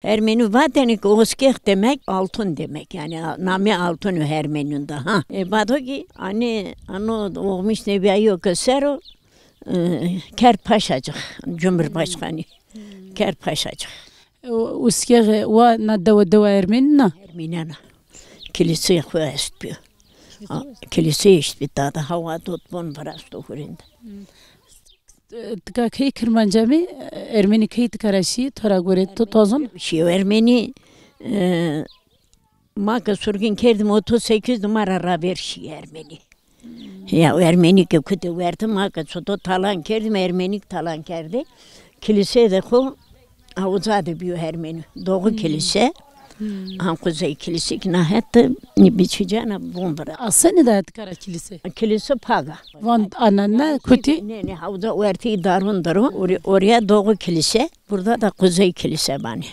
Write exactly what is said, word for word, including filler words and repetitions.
Ermenî vatene ki oskêx demek altın demek. Yani a-, namê altın o Ermenîn de ha. E, bado ki ani ano oxmiş nebîyayo ke ser o, e, kerd paşacix, Cumhurbaşkanı. Kerd paşacix. E, o oskêxe wa na dewe dewa Ermenî na? Ermenî na. Kiliseyê xo est biyo. A, kiliseyê est bi dada hawa dot bon virasto hurinde. E, tika key Kirmanca mi, e, Ermenî key tika ra şî, to ra gore to tozon? Şî Ermenî, e, ma ke surgin kerdim otuz sekiz de ma ra raver şî Ermenî. Ya Ermenî ke kute werti ma ke çoto talan kerdim, Ermenî talan kerde. Kilise de xo Awuza de biyo Ermenî. Doğu Kilise. Hmm. Han Kuzey Kilise ki na het de ni biçicena bon vira. Aseni de tika ra kilise? Kilise paga. Van anana kuti? Ne ne, hawza wertî darun daro. Oraya, oraya Doğu Kilise. Burada da Kuzey Kilise bani.